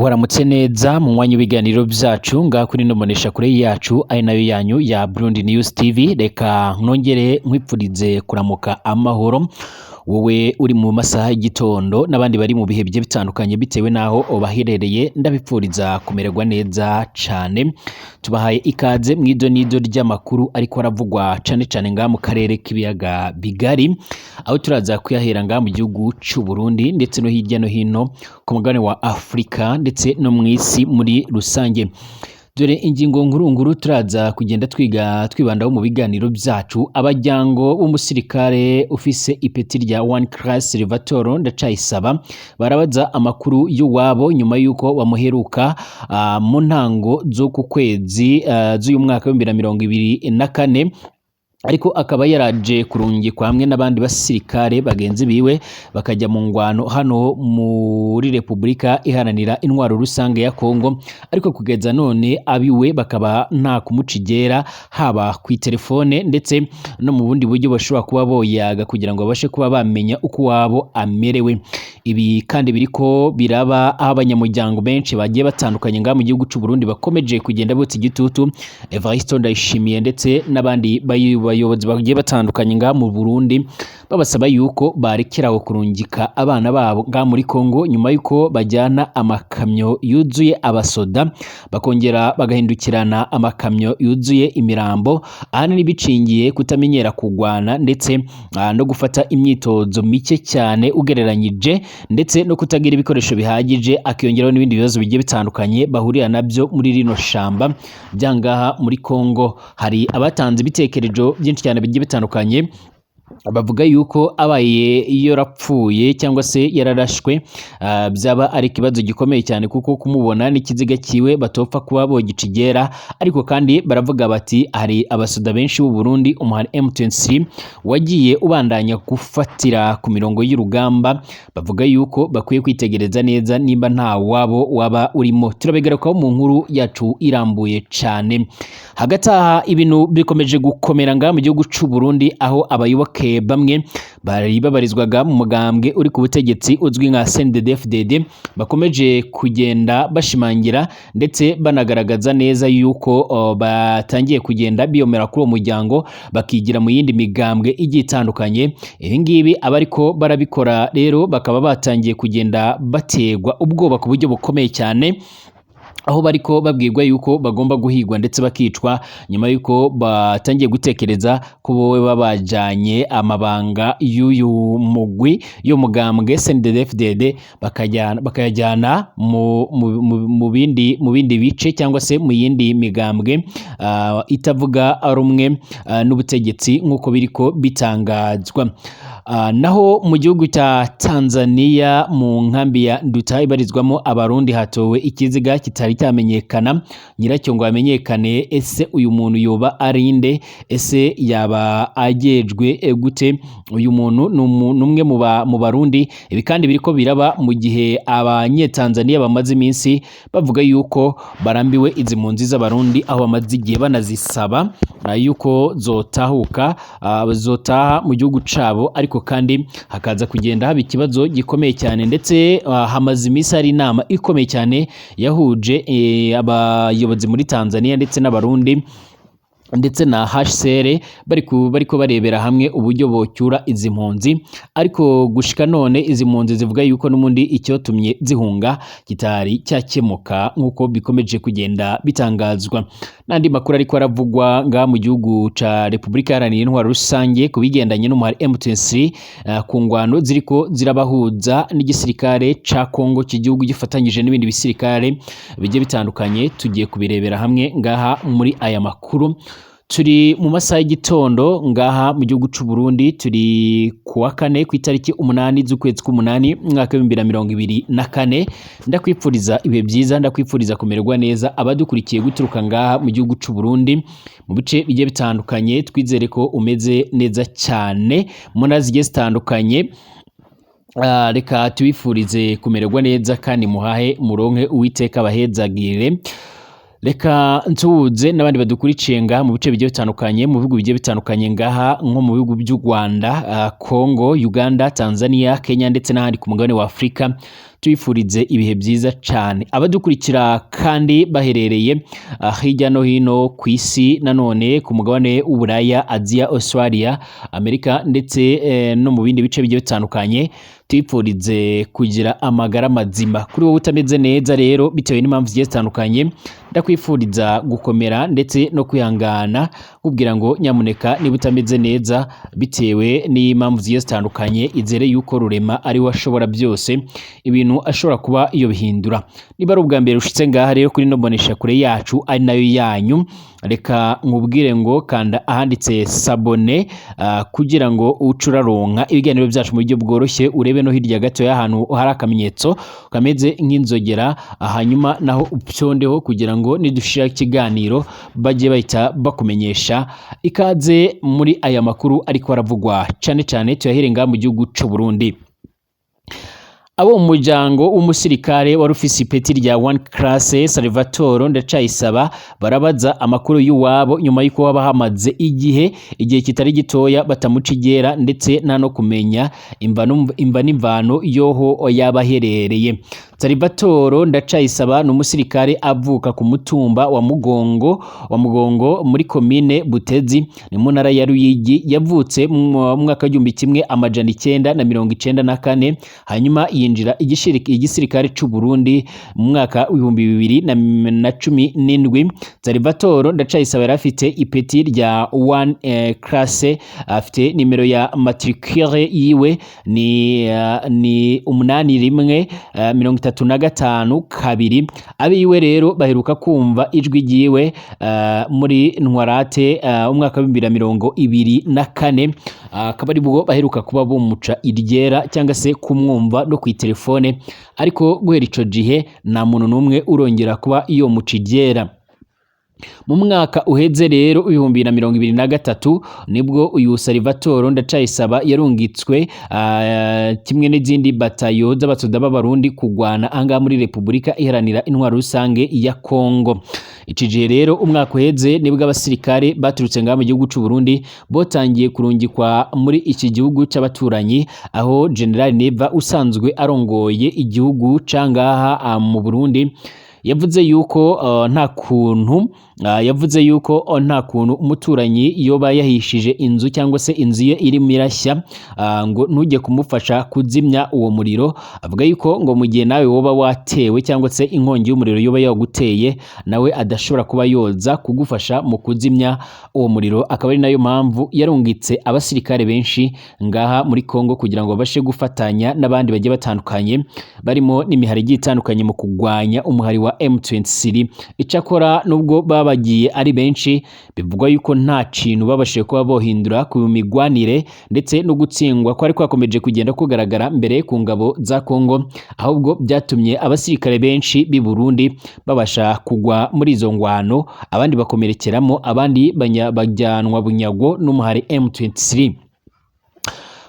Waramutse neza mu mwanya w'ibiganiro vyacu ngaha kuri ino mboneshakure yacu ari nayo yanyu ya Burundi News TV. Reka nongere nkwipfurize kuramuka amahoro, wowe uri mu masaha y'igitondo n'abandi bari mu bihe bigiye bitandukanye bitewe n'aho baherereye. Ndabipfuriza kumererwa neza cane. Tubahaye ikaze mw'ido n'ido ry'amakuru ariko aravugwa cane cane ngaha mu karere k'ibiyaga bigari, aho turaza kuyahera ngaha mu gihugu c'u Burundi ndetse no hirya no hino ku mugabane wa Afrika ndetse no mw'isi muri rusange. Dore ingingo nkuru nkuru turaza kugenda twiga twibandaho mu biganiro vyacu. Abajyango b'umusirikare ufise ipeti rya One Class Salvatore Ndacayisaba barabaza amakuru y'uwabo nyuma y'uko bamuheruka mu ntango z'uku kwezi z'uyu mwaka w'2024, ariko akaba yaraje kurungikwa hamwe n'abandi basirikare bagenzi biwe bakajya mu ngwano hano muri Repubulika Iharanira Intwaro Rusange ya Kongo, ariko kugeza none abiwe bakaba nta kumuca igera, haba ku telefone ndetse no mu bundi buryo bashobora kuba boyaga kugira ngo babashe kuba bamenya uko wabo amerewe. Ibi kandi biriko biraba aho abanyamuryango benshi bagiye batandukanye ngaha mu gihugu c'u Burundi bakomeje kugenda botsa igitutu Evariste Ndayishimiye ndetse n'abandi bayobozi bagiye batandukanye ngaha mu Burundi, babasaba yuko barekeraho kurungika abana babo ngaha muri Kongo nyuma yuko bajyana amakamyo yuzuye abasoda bakongera bagahindukirana amakamyo yuzuye imirambo, ahanini bicingiye kutamenyera kugwana ndetse no gufata imyitozo mike cyane ugereranyije, ndetse no kutagira ibikoresho bihagije, akiyongeraho n'ibindi bibazo bigiye bitandukanye bahurira nabyo muri rino shamba byangaha muri Kongo. Hari abatanze ibitekerezo byinshi cyane bigiye bitandukanye bavuga yuko abaye yarapfuye cyangwa se yararashwe byaba ari ikibazo gikomeye cyane, kuko kumubona n'ikiziga kiwe batopfa kuba bogicigera. Ariko kandi baravuga bati hari abasoda benshi b'u Burundi umuhari M23 wagiye ubandanya gufatira ku mirongo y'urugamba, bavuga yuko bakwiye kwitegereza neza nimba nta wabo waba urimo. Turabigarukaho mu nkuru yacu irambuye cane. Hagati aha ibintu bikomeje gukomera ngaha mu gihugu c'u Burundi, aho abayoboke bamwe bari babarizwaga mu mugambwe uri ku butegetsi uzwi nka CNDD-FDD bakomeje kugenda bashimangira ndetse banagaragaza neza yuko batangiye kugenda biyomera kuri uwo muryango bakigira mu yindi migambwe igiye itandukanye. Ibi ngibi abariko barabikora rero bakaba batangiye kugenda bategwa ubwoba ku buryo bukomeye cyane, aho bariko babwirwa yuko bagomba guhigwa ndetse bakicwa nyuma yuko batangiye gutekereza ko bowe babajanye amabanga y'uyu mugwi y'umugambwe CNDD-FDD bakayajyana mu bindi bice cyangwa se mu yindi migambwe itavuga rumwe n'ubutegetsi nk'uko biriko bitangazwa. Naho mu gihugu cya Tanzania mu nkambi ya Nduta ibarizwamo abarundi hatowe ikiziga kitari cyamenyekana nyiracyo ngo amenyekane. Ese uyu muntu yoba arinde? Ese yaba agejwe gute? Uyu muntu ni umwe mu barundi. Ibi kandi biriko biraba mu gihe abanyetanzania bamaze iminsi bavuga yuko barambiwe izi mpunzi z'abarundi, aho bamaze igihe banazisaba yuko zotahuka, zotaha mu gihugu cabo, ariko kandi hakaza kugenda haba ikibazo gikomeye cyane. Ndetse hamaze iminsi hari inama ikomeye cyane yahuje abayobozi muri Tanzania ndetse n'abarundi ndetse na HCR, bariko barebera hamwe uburyo bocyura izi mpunzi, ariko gushika none izi mpunzi zivuga yuko n'ubundi icyotumye zihunga kitari cyakemuka nk'uko bikomeje kugenda bitangazwa. N'andi makuru ariko aravugwa ngaha mu gihugu ca Repubulika Iharanira Intwaro Rusange ku bigendanye n'umuhari M23, ku ngwano ziriko zirabahuza n'igisirikare ca Kongo cy'igihugu gifatanyije n'ibindi bisirikare bigiye bitandukanye, tugiye kubirebera hamwe ngaha muri aya makuru. Turi mu masaha y'igitondo ngaha mu gihugu c'u Burundi, turi kuwa kane ku itariki 8 z'ukwezi k'umunani umwaka w'2024. Ndakwipfuriza ibihe byiza, ndakwipfuriza kumererwa neza. Abadukurikiye guturuka ngaha mu gihugu c'u Burundi mu bice bigiye bitandukanye, twizere ko umeze neza cyane mu ntara zigiye zitandukanye. Reka tubifurize kumererwa neza kandi muhahe muronke, Uwiteka abahezagire. Reka nsuhuze n'abandi badukurikiye ngaha mu bice bigiye bitandukanye, mu bihugu bigiye bitandukanye ngaha nko mu bihugu by'u Rwanda, Congo, Uganda, Tanzania, Kenya ndetse n'ahandi ku mugabane wa Afurika. Tubifurize ibihe byiza cyane. Abadukurikira kandi baherereye hirya no hino ku isi, nanone ku mugabane w'Uburaya, Aziya, Australia, Amerika ndetse no mu bindi bice bigiye bitandukanye, tubifurize kugira amagara mazima. Kuri wowe utameze neza rero bitewe n'impamvu zigiye zitandukanye, ndakwifuriza gukomera ndetse no kwihangana, nkubwira ngo nyamuneka niba utameze neza bitewe n'impamvu zigiye zitandukanye, izere yuko Rurema ari we ashobora byose, ibintu ashobora kuba iyo bihindura. Niba ari ubwa mbere ushitse ngaha rero kuri ino mboneshakure yacu ari nayo yanyu, reka nkubwire ngo kanda ahanditse s'abonner kugira ngo uce uraronka ibiganiro byacu mu buryo bworoshye. Urebe no hirya gato y'ahantu hari akamenyetso kameze nk'inzogera, hanyuma naho upyondeho kugira ngo nidushira ikiganiro bajye bahita bakumenyesha. Ikaze muri aya makuru ariko aravugwa cyane cyane, tuyahere ngaha mu gihugu c'u Burundi. Abo mu muryango w'umusirikare wari ufise ipeti rya one classe Salvatore Ndacayisaba barabaza amakuru y'uwabo nyuma y'uko haba hamaze igihe kitari gitoya batamuca igera ndetse nta no kumenya imva n'imvano yoho yaba aherereye. Salvatore Ndacayisaba ni umusirikare avuka ku mutumba wa Mugongo muri komine Butezi, ni mu ntara ya Ruyigi. Yavutse mu mwaka w'1994, hanyuma yinjira igisirikare c'u Burundi mu mwaka w'2017. Salvatore Ndacayisaba yari afite ipeti rya one classe, afite nimero ya matricule yiwe ni 81 35 2. Abiwe rero baheruka kumva ijwi ryiwe muri Ntwarante umwaka w'2024, akaba ari bwo baheruka kuba bumuca iryera cyangwa se kumwumva no ku telefone, ariko guhera ico gihe nta muntu n'umwe urongera kuba yomuca iryera. Mu mwaka uheze rero 2023 nibwo uyu Salvatore Ndacayisaba yarungitswe kimwe n'izindi batayo z'abasoda b'Abarundi kugwana ahangaha muri Repubulika Iharanira Intwaro Rusange ya Kongo. Iki gihe rero umwaka uheze nibwo abasirikare baturutse ngaha mu gihugu c'u Burundi botangiye kurungikwa muri iki gihugu c'abaturanyi, aho General Neva usanzwe arongoye igihugu cangaha mu Burundi yavuze yuko nta kuntu yavuze yuko nta kuntu umuturanyi yoba yahishije inzu cyangwa se inzu ye irimo irashya ngo ntujye kumufasha kuzimya uwo muriro. Avuga yuko ngo mu gihe nawe woba watewe cyangwa se inkongi y'umuriro yoba yaguteye, nawe adashobora kuba yoza kugufasha mu kuzimya uwo muriro. Akaba ari nayo mpamvu yarungitse abasirikare benshi ngaha muri Kongo kugira ngo babashe gufatanya n'abandi bagiye batandukanye barimo n'imihari igiye itandukanye mu kugwanya umuhari wa M23. Icakora nubwo babagiye ari benshi, bivugwa yuko nta kintu babashije kuba bohindura ku migwanire ndetse no gutsindwa kwari kwakomeje kugenda kugaragara mbere ku ngabo za Kongo, ahubwo byatumye abasirikare benshi b'i Burundi babasha kugwa muri izo ngwano, abandi bakomerekeramo, abandi bajyanwa bunyago n'umuhari M23.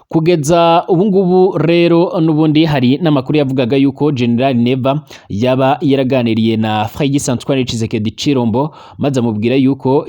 Kugeza ubu ngubu rero n'ubundi hari n'amakuru yavugaga yuko General Neva yaba yaraganiriye na Félix Antoine Tshisekedi Tshilombo, maze amubwira yuko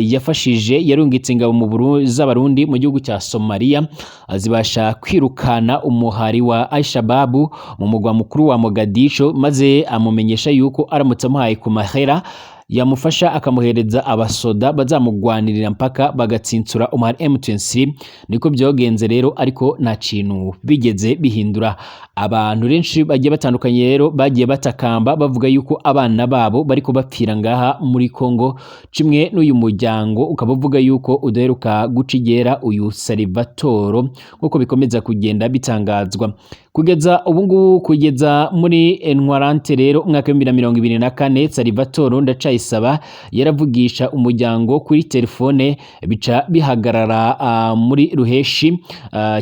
yafashije yarungitse ingabo mu z'Abarundi mu gihugu cya Somalia zibasha kwirukana umuhari wa Al-Shabaab mu mugwa mukuru wa Mogadishu, maze amumenyesha yuko aramutse amuhaye ku mahera yamufasha akamuhereza abasoda bazamugwanirira mpaka bagatsinsura umuhari M23. Niko byogenze rero, ariko nta kintu bigeze bihindura. Abantu benshi bagiye batandukanye rero bagiye batakamba bavuga yuko abana babo bariko bapfira ngaha muri Kongo, kimwe n'uyu muryango ukaba uvuga yuko udaheruka guca igera uyu Salvatore, nk'uko bikomeza kugenda bitangazwa kugeza ubu ngubu. Kugeza muri Ntwarante rero umwaka w'2024, Salvatore Ndacayisaba yaravugisha umuryango kuri telefone bica bihagarara muri Ruheshi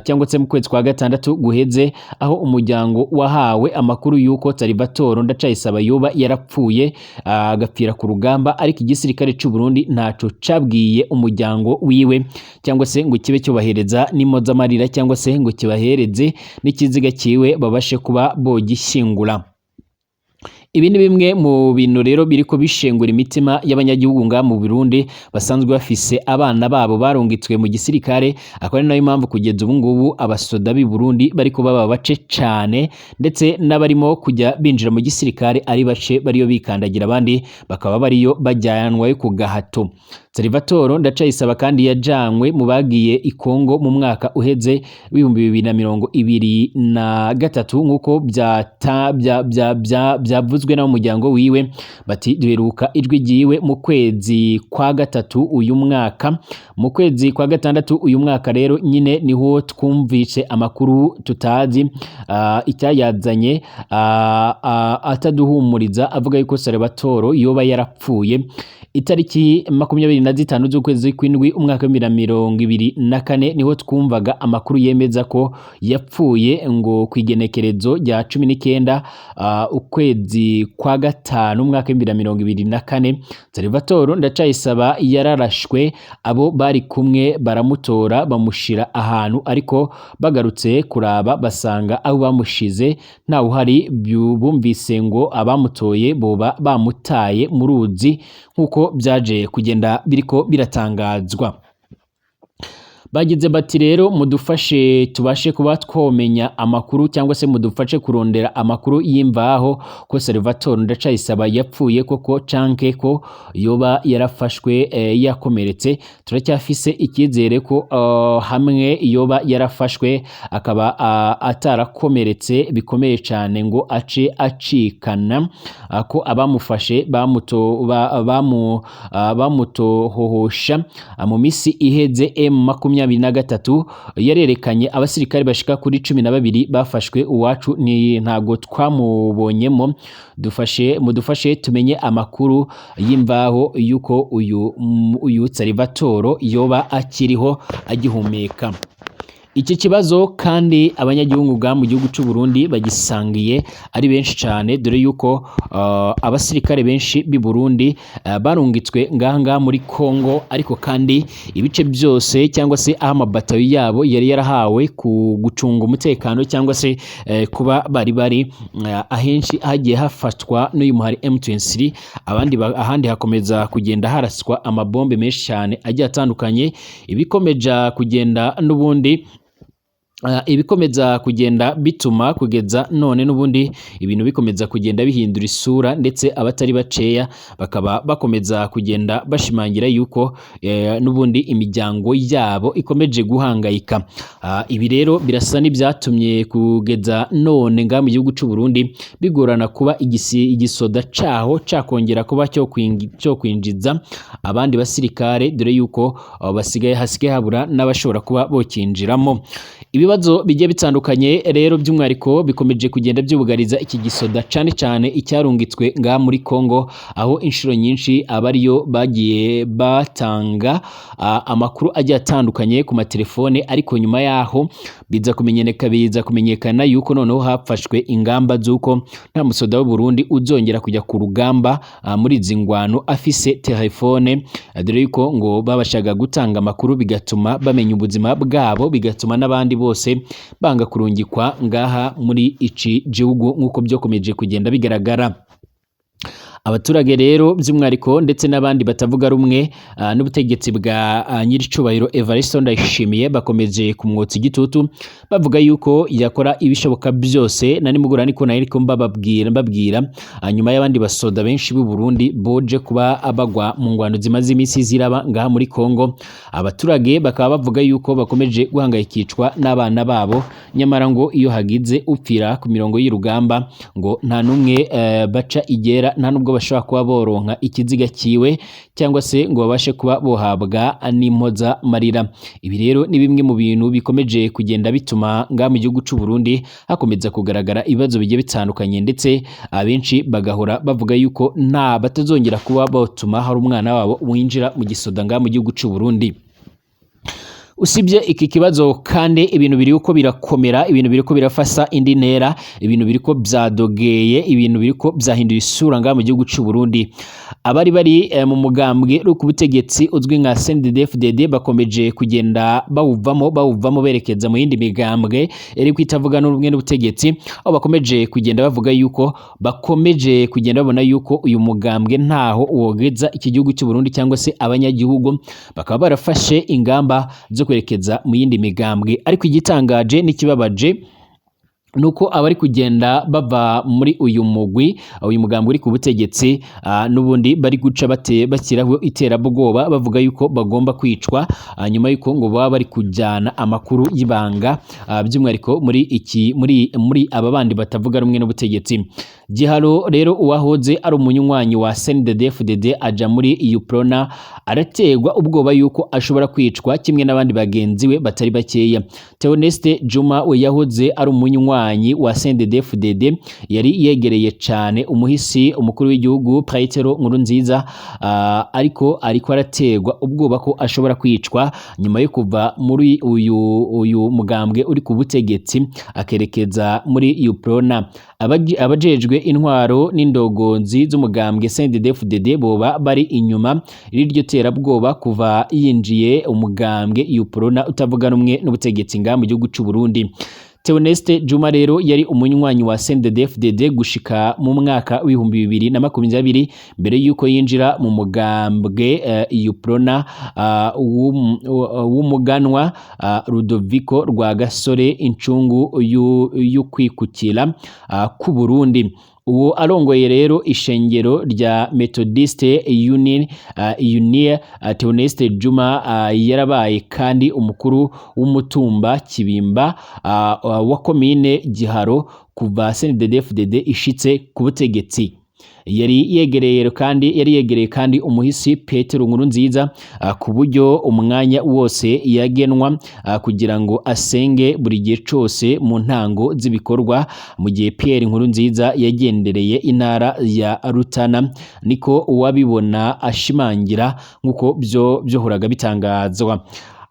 cyangwa se mu kwezi kwa gatandatu guheze, aho umuryango wahawe amakuru yuko Salvatore Ndacayisaba yoba yarapfuye agapfira ku rugamba, ariko igisirikare c'u Burundi ntaco cabwiye umuryango wiwe cyangwa se ngo kibe cyubahereza n'impozamarira cyangwa se ngo kibahereze n'ikiziga kiwe babashe kuba bogishyingura. Ibi ni bimwe mu bintu rero biriko bishengura imitima y'abanyagihugu ngaha mu Burundi basanzwe bafise abana babo barungitswe mu gisirikare, akaba ari nayo mpamvu kugeza ubu ngubu abasoda b'i Burundi bariko baba bace cane, ndetse n'abarimo kujya binjira mu gisirikare ari bace, bariyo bikandagira, abandi bakaba bariyo bajyanwayo ku gahato. Salvatore Ndacayisaba kandi yajanywe mu bagiye i Kongo mu mwaka uheze w'2023, nk'uko byavuzwe n'umuryango wiwe. Bati duheruka ijwi ryiwe mu kwezi kwa gatatu uyu mwaka. Mu kwezi kwa gatandatu uyu mwaka rero nyine niho twumvise amakuru tutazi icyayazanye, ataduhumuriza, avuga yuko Salvatore yoba yarapfuye. Itariki 25 z'ukwezi kw'indwi umwaka wa 2024 niho twumvaga amakuru yemeza ko yapfuye, ngo kw'igenekerezo rya 19 ukwezi kwa gatanu umwaka wa 2024 Salvatore Ndacayisaba yararashwe, abo bari kumwe baramutora bamushira ahantu, ariko bagarutse kuraba basanga aho bamushize ntawuhari. Bumvise ngo abamutoye boba bamutaye mu ruzi, nk'uko byaje kugenda biriko biratangazwa. Bagize bati rero mudufashe tubashe kuba twomenya amakuru, cyangwa se mudufashe kurondera amakuru y'imvaho ko Salvatore Ndacayisaba yapfuye koko, canke ko yoba yarafashwe yakomeretse. Turacyafise icyizere ko hamwe yoba yarafashwe akaba atarakomeretse bikomeye cyane ngo ace acikana, ko abamufashe bamutohohosha. Mu misi iheze M23 yarerekanye abasirikare bashika kuri 12 bafashwe, uwacu ni ntago twamubonyemo. Dufashe, mudufashe tumenye amakuru y'imvaho yuko uyu Salvatore yoba akiriho agihumeka. Iki kibazo kandi abanyagihugu bwa mu gihugu cy'u Burundi bagisangiye ari benshi cyane, dore yuko abasirikare benshi b'i Burundi barungitswe ngaha ngaha muri Kongo, ariko kandi ibice byose cyangwa se aho amabatayo yabo yari yarahawe ku gucunga umutekano, cyangwa se kuba bari ahenshi hagiye hafatwa n'uyu muhari M23, abandi ahandi hakomeza kugenda haraswa amabombe menshi cyane agiye atandukanye, ibikomeja kugenda n'ubundi ibikomeza kugenda bituma kugeza none n'ubundi ibintu bikomeza kugenda bihindura isura, ndetse abatari baceya bakaba bakomeza kugenda bashimangira yuko n'ubundi imiryango yabo ikomeje guhangayika. Ibi rero birasa n'ibyatumye kugeza none ngaha mu gihugu cy'u Burundi bigorana kuba igisoda caho cakongera kuba cyo kwinjiza abandi basirikare, dore yuko basigaye hasigaye habura n'abashobora kuba bokinjiramo. Ibibazo bigiye bitandukanye rero by'umwihariko bikomeje kugenda byubugariza iki gisoda, cane cane icyarungitswe ngaha muri Kongo, aho inshuro nyinshi abariyo bagiye batanga amakuru agiye atandukanye ku matelefone, ariko nyuma yaho biza kumenyekana yuko noneho hafashwe ingamba z'uko nta musoda w'u Burundi uzongera kujya ku rugamba muri izi ngwano afise telefone, dore yuko ngo babashaga gutanga amakuru bigatuma bamenya ubuzima bwabo, bigatuma n'abandi bose banga kurungikwa ngaha muri iki gihugu, nk'uko byakomeje kugenda bigaragara. Abaturage rero by'umwihariko ndetse n'abandi batavuga rumwe n'ubutegetsi bwa nyiricubahiro Evariste Ndayishimiye bakomeje kumwotsa igitutu, bavuga yuko yakora ibishoboka byose. Na nimugoroba niko nari ko mbabwira nyuma y'abandi basoda benshi b'u Burundi boje kuba bagwa mu ngwano zimaze iminsi ziraba ngaha muri Kongo, abaturage bakaba bavuga yuko bakomeje guhangayikishwa n'abana babo, nyamara ngo iyo hagize upfira ku mirongo y'urugamba ngo nta n'umwe baca igera, nta nubwo bashobora kuba boronka ikiziga kiwe cyangwa se ngo babashe kuba bohabwa n'impoza marira. Ibi rero ni bimwe mu bintu bikomeje kugenda bituma ngaha mu gihugu cy'u Burundi hakomeza kugaragara ibibazo bigiye bitandukanye, ndetse abenshi bagahora bavuga yuko nta batazongera kuba botuma hari umwana wabo winjira mu gisoda ngaha mu gihugu cy'u Burundi. Usibye iki kibazo kandi, ibintu biriko birakomera, ibintu biriko birafasa indi ntera, ibintu biriko vyadogeye, ibintu biriko vyahinduye isura ngaha mu gihugu c'u Burundi. Abari bari mu mugambwe uri ku butegetsi uzwi nka CNDD-FDD bakomeje kugenda bawuvamo berekeza mu yindi migambwe iri kwitavuga n'ubumwe n'ubutegetsi, aho bakomeje kugenda bavuga yuko bakomeje kugenda babona yuko uyu mugambwe ntaho wogeza iki gihugu cy'u Burundi cyangwa se abanyagihugu, bakaba barafashe ingamba zo kwerekeza mu yindi migambwe. Ariko igitangaje n'ikibabaje nuko abari kugenda bava muri uyu mugwi, uyu mugambwe uri ku butegetsi, n'ubundi bari guca bashyiraho iterabwoba, bavuga yuko bagomba kwicwa, nyuma yuko ngo baba bari kujyana amakuru y'ibanga, by'umwihariko muri iki muri aba bandi batavuga rumwe n'ubutegetsi. Giharo rero, uwahoze ari umunywanyi wa CNDD-FDD aja muri Uprona, araterwa ubwoba yuko ashobora kwicwa kimwe n'abandi bagenzi we batari bakeya. Theoneste Juma we yahoze ari umunywanyi wa CNDD-FDD, yari yegereye cane umuhisi umukuru w'igihugu Petero Nkurunziza, ariko araterwa ubwoba ko ashobora kwicwa nyuma yo kuva muri uyu mugambwe uri ku butegetsi akerekeza muri Uprona. Abajejwe intwaro n'indogonzi z'umugambwe CNDD-FDD boba bari inyuma y'iryo terabwoba kuva yinjiye umugambwe Uprona utavuga rumwe n'ubutegetsi ngaha mu gihugu c'u Burundi. Theoneste Juma rero yari umunywanyi wa CNDD-FDD gushika mu mwaka w'2020, mbere yuko yinjira mu mugambwe Uprona w'umuganwa Rudoviko Rwagasore, incungu y'ukwikukira k'u Burundi. Uwo arongoye rero ishengero rya Methodiste Union. Theoneste Juma yarabaye kandi umukuru w'umutumba Kibimba wa komine Giharo kuva CNDD-FDD ishitse ku butegetsi. Yari yegereye kandi umuhisi Petero Nkurunziza, ku buryo umwanya wose yagenwa kugira ngo asenge buri gihe cose mu ntango z'ibikorwa mu gihe Pierre Nkurunziza yagendereye intara ya Rutana, niko uwabibona ashimangira, nk'uko byo byohoraga bitangazwa.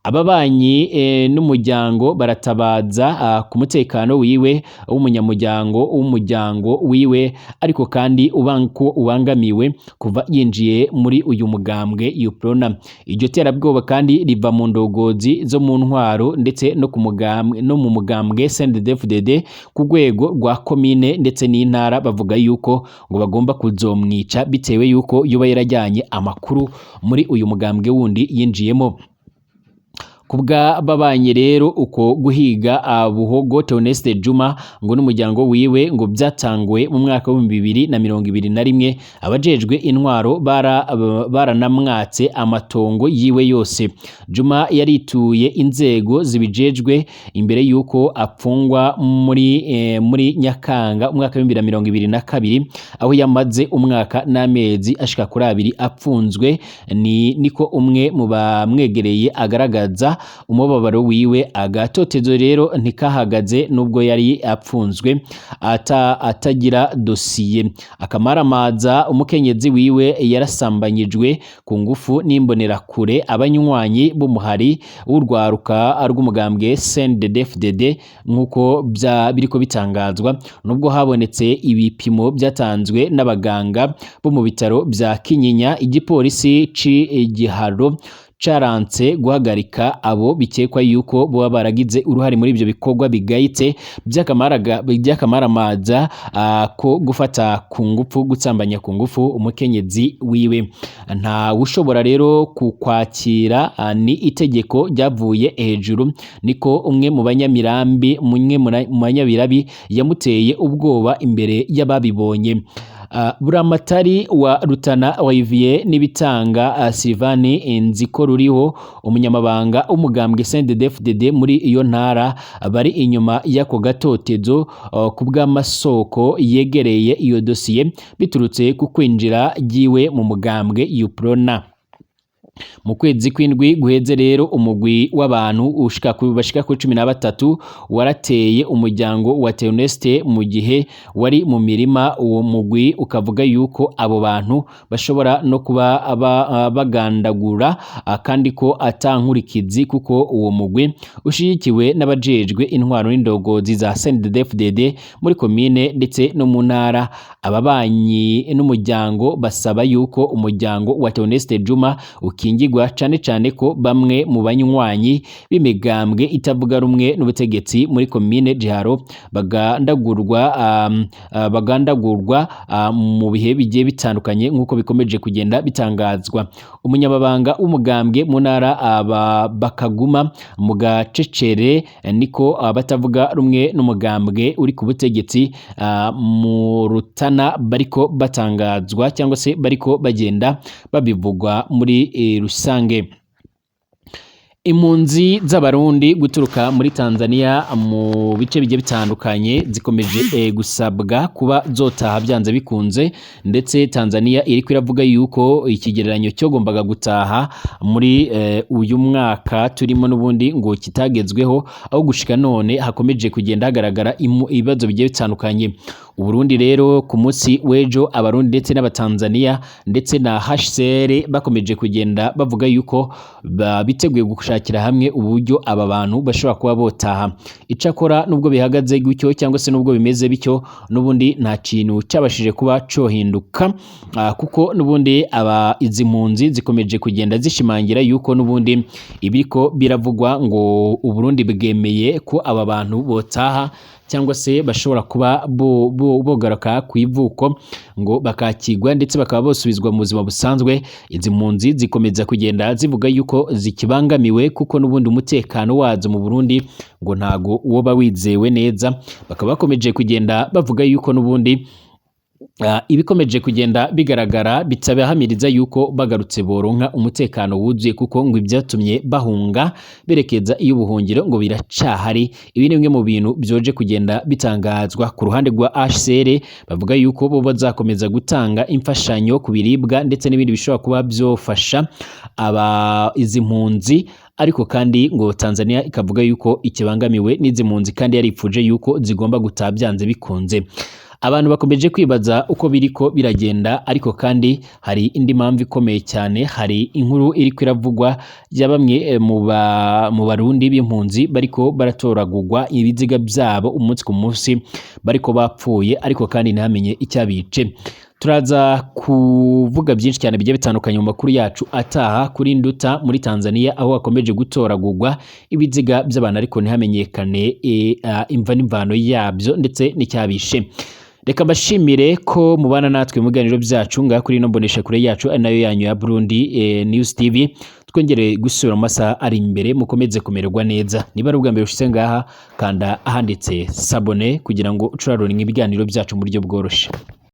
Ababanyi n'umuryango baratabaza ku mutekano wiwe w'umunyamuryango w'umuryango wiwe, ariko kandi ko ubangamiwe kuva yinjiye muri uyu mugambwe Uprona. Iryo terabwoba kandi riva mu ndogozi zo mu ntwaro ndetse no ku mugambwe no mu mugambwe CNDD-FDD ku rwego rwa komine ndetse n'intara, bavuga yuko ngo bagomba kuzomwica bitewe yuko yoba yarajyanye amakuru muri uyu mugambwe wundi yinjiyemo. Kubw'ababanye rero, uko guhiga Buhogo Theoneste Juma ngo n'umuryango wiwe ngo byatanguwe mu mwaka w'2021. Abajejwe intwaro baranamwatse amatongo yiwe yose. Juma yarituye inzego zibijejwe imbere yuko apfungwa muri Nyakanga umwaka w'2022, aho yamaze umwaka n'amezi ashika kuri 2 apfunzwe. Ni niko umwe mu bamwegereye agaragaza umubabaro wiwe. Agatotezo rero ntikahagaze nubwo yari apfunzwe atagira dosiye. Akamaramaza, umukenyezi wiwe yarasambanyijwe ku ngufu n'imbonerakure, abanywanyi b'umuhari w'urwaruka rw'umugambwe CNDD-FDD, nk'uko biriko bitangazwa, nubwo habonetse ibipimo byatanzwe n'abaganga bo mu bitaro bya Kinyinya. Igipolisi c'Igiharo caranse guhagarika abo bikekwa yuko boba baragize uruhare muri ibyo bikorwa bigayitse by'akamaramaza ko gufata ku ngufu, gutsambanya ku ngufu umukenyezi wiwe. Nta ushobora rero kukwakira, ni itegeko ryavuye hejuru, niko umwe mu banyamirambi, umwe mu banyabirabi yamuteye ubwoba imbere y'ababibonye. Buramatari wa Rutana Olivier Nibitanga, Sylvani Nziko ruriho, umunyamabanga w'umugambwe CNDD-FDD muri iyo ntara, bari inyuma y'ako gatotezo, ku bw'amasoko yegereye iyo dosiye, biturutse ku kwinjira ryiwe mu mugambwe Uprona. Mu kwezi kw'indwi guheze rero, umugwi w'abantu bashika kuri 13 warateye umuryango wa Theoneste mu gihe wari mu mirima. Uwo mugwi ukavuga yuko abo bantu bashobora no kuba bagandagura, kandi ko ata nkurikizi, kuko uwo mugwi ushigikiwe n'abajejwe intwaro n'indongozi za CNDD-FDD muri komine ndetse no mu ntara. Ababanyi n'umuryango basaba yuko umuryango wa Theoneste Juma ukingirwa, cane cane ko bamwe mu banywanyi b'imigambwe itavuga rumwe n'ubutegetsi muri komine Giharo bagandagurwa mu bihe bigiye bitandukanye, nk'uko bikomeje kugenda bitangazwa. Umunyamabanga w'umugambwe mu ntara aba bakaguma mu gacecere, niko abatavuga rumwe n'umugambwe uri ku butegetsi mu Rutana bariko batangazwa cyangwa se bariko bagenda babivugwa muri rusange. Impunzi z'Abarundi guturuka muri Tanzania mu bice bigiye bitandukanye zikomeje gusabwa kuba zotaha byanze bikunze, ndetse Tanzania iriko iravuga yuko ikigereranyo cyogombaga gutaha muri uyu mwaka turimo n'ubundi ngo kitagezweho, aho gushika none hakomeje kugenda hagaragara ibibazo bigiye bitandukanye. Uburundi rero, ku munsi w'ejo, Abarundi ndetse n'Abatanzania ndetse na HCR bakomeje kugenda bavuga yuko biteguye gushakira hamwe uburyo aba bantu bashobora kuba botaha. Icakora, nubwo bihagaze gutyo cyangwa se nubwo bimeze bityo, n'ubundi nta kintu cyabashije kuba cohinduka, kuko n'ubundi aba izi mpunzi zikomeje kugenda zishimangira yuko n'ubundi ibiriko biravugwa ngo Uburundi bwemeye ko aba bantu botaha cyangwa se bashobora kuba bogaruka ku ivuko, ngo bakakigwa ndetse bakaba bosubizwa mu buzima busanzwe. Izi mpunzi zikomeza kugenda zivuga yuko zikibangamiwe, kuko n'ubundi umutekano wazo mu Burundi ngo ntago woba wizewe neza. Bakaba bakomeje kugenda bavuga yuko n'ubundi ibikomeje kugenda bigaragara bitabahamiriza yuko bagarutse boronka umutekano wuzuye, kuko ngo ibyatumye bahunga berekeza iyo ubuhungiro ngo biracahari. Ibi ni bimwe mu bintu byoje kugenda bitangazwa. Ku ruhande rwa HCR, bavuga yuko bo bazakomeza gutanga imfashanyo ku biribwa ndetse n'ibindi bishobora kuba byofasha aba izi mpunzi, ariko kandi ngo Tanzania ikavuga yuko ikibangamiwe n'izi mpunzi kandi yaripfuje yuko zigomba gutaha byanze bikunze. Abantu bakomeje kwibaza uko biriko biragenda, ariko kandi hari indi mpamvu ikomeye cyane. Hari inkuru iriko iravugwa ya bamwe mu Barundi b'impunzi bariko baratoragurwa ibiziga byabo umunsi ku munsi, bariko bapfuye, ariko kandi ntihamenye icyabice. Turaza kuvuga byinshi cyane bigiye bitandukanye mu makuru yacu ataha kuri Nduta muri Tanzania, aho hakomeje gutoragurwa ibiziga by'abantu ariko ntihamenyekane imva n'imvano yabyo ndetse n'icyabishe. Reka mbashimire ko mubana natwe mu biganiro byacu ngaha kuri ino mboneshakure yacu, ari nayo yanyu ya Burundi News TV. Twongere gusubira mu masaha ari imbere, mukomeze kumererwa neza. Niba ari ubwa mbere ushitse ngaha, kanda ahanditse s'abonner kugira ngo ucuraronke ibiganiro byacu mu buryo bworoshe.